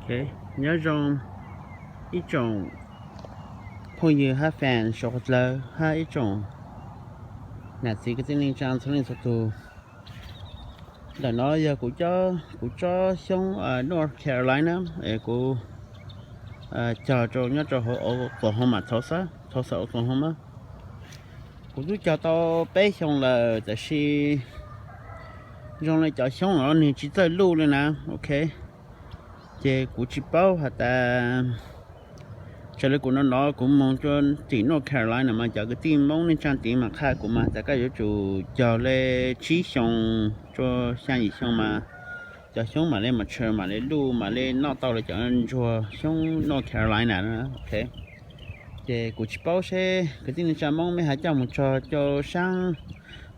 Nyob zoo ib tsoom phooj ywg hab fans suav dlawg hab ib tsoom nam txiv kwv tij neej tsaa txhua leej txhua tug. Ntawm no yog kuv, kuv tsob xyoob North Carolina es kuv cog rau nyob rau hauv Oklahoma, Tulsa, Tulsa, Oklahoma. Kuv twb cog tau peb xyoo lawm tab sis zoo le cov xyoob no nwg tsis txawj luj le na, ok. Ces kuv tsis paub has tas, raws le kuv no no kuv moog rua tim North Carolina mas cov kwv tij Moob neej tsaa tid mas qha kuv mas tas koj yuav tsum cog le tsib xyoo rua xyaa yim xyoo mas cov xyoob mam le mature, mam le luj, mam le noj tau le cov ntsuag xyoob North Carolina, ok. Ces kuv tsis paub seb kwv tij neej tsaa Moob mej has coj moog tso rua saab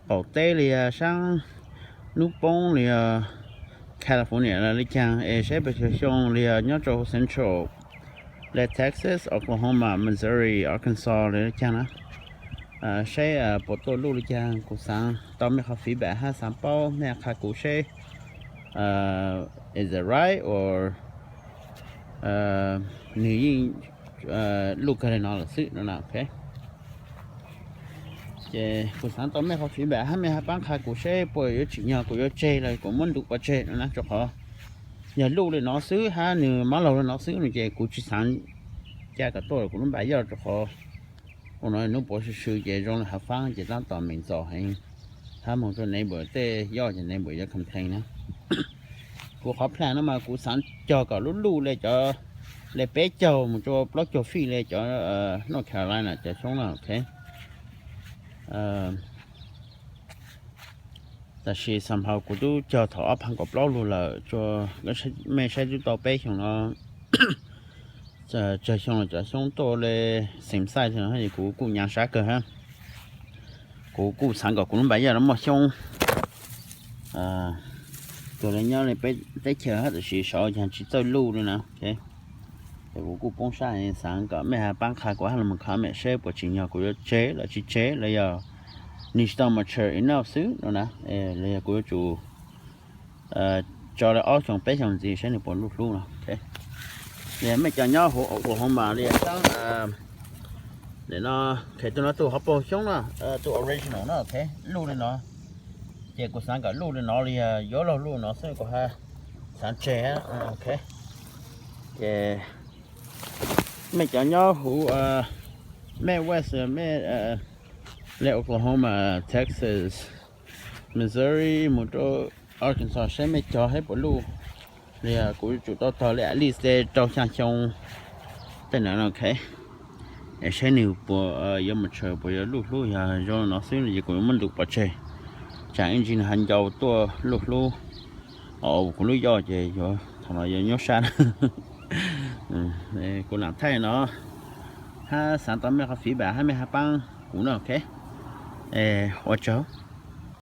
qaum teb le yog saab nub poob le yog California le caag es seb puas yog xyoo le yog nyob rau Central le Texas, Oklahoma, Missouri, Arkansas le caag na, seb puas tuaj luj le caag. Kuv xaav tau mej qhov feedback hab xaav paub mej qha kuv seb is it right or nwg yeej luj kawg le no lawm xwb no na, ok. Ces kuv xaav tau mej qhov feedback hab mej has paab qha kuv seb puas yuav tsim nyog kuv yuav tseg los kuv muab ntuv pov tseg no na, rua qhov yog luj le no xwb hab nwg mob laug le no xwb no ces kuv tsis xaav ca kom tuaj kuv lub npaj yoj rua qhov ua no nub puav sw sw ces zoo le hav faab ces taab tom me ntxaus heev hab moog rua neighbor tej yoj ces neighbor yuav complain na. Kuv qhov plan no mas kuv xaav cog kom luj luj le cov le peb caug moog rua plaub caug feet le cov North Carolina cov xyoob na, ok. Tab sis somehow kuv twb cog thaum ob phav kaum plaub lug lawm, mej saib twb tau peb xyoo no, tsawg xyoo los cov xyoob tuaj le same size no es kuv kuj nyaav sab kawg hab. Kuv kuj xaav kom kuv lub npaj yoj no muaj xyoob tuaj le nyob le peb teb chaws hab tab sis saud ces tsis txawj luj le na. Ces kuv kuj poob sab, xaav kom mej has paab qha kuv hab los comment seb puas tsim nyog kuv yuav tseg los tsis tseg los yog nwg tsis tau mature enough xwb no na, los yog kuv yuav tsum tso le ob xyoo peb xyoo ntxiv seb nwg puas luj hlub no. Los yog mej cov nyob huv Oklahoma los yog saab, no, tus no tus hauv paug xyoob na, tus original no, ok, luj le no. Ces kuv xaav kom luj le no los yog yuav luag luj no xwb kuv ha xaav tseg, ok. Ces mej cov nyob huv Midwest, mej le Oklahoma, Texas, Missouri moog rua Arkansas seb mej cog seb puas luj. Los yog kuv yuav tsum tau tog le at least le rau xyaa xyoo tej no, ok, es seb nwg puas yuav mature puas yuav luj hlub, yog zoo no xwb no ces kuv yuav muab ntuv pov tseg. Tsaam ib ntsis nwg has ncau tuaj luj hlub kuv lub yoj ces yuav thaum no yuav nyuaj sab. Kuv laam thaij no hab xaav tau mej qhov feedback hab mej has paab kuv no, ok. Ua tsaug.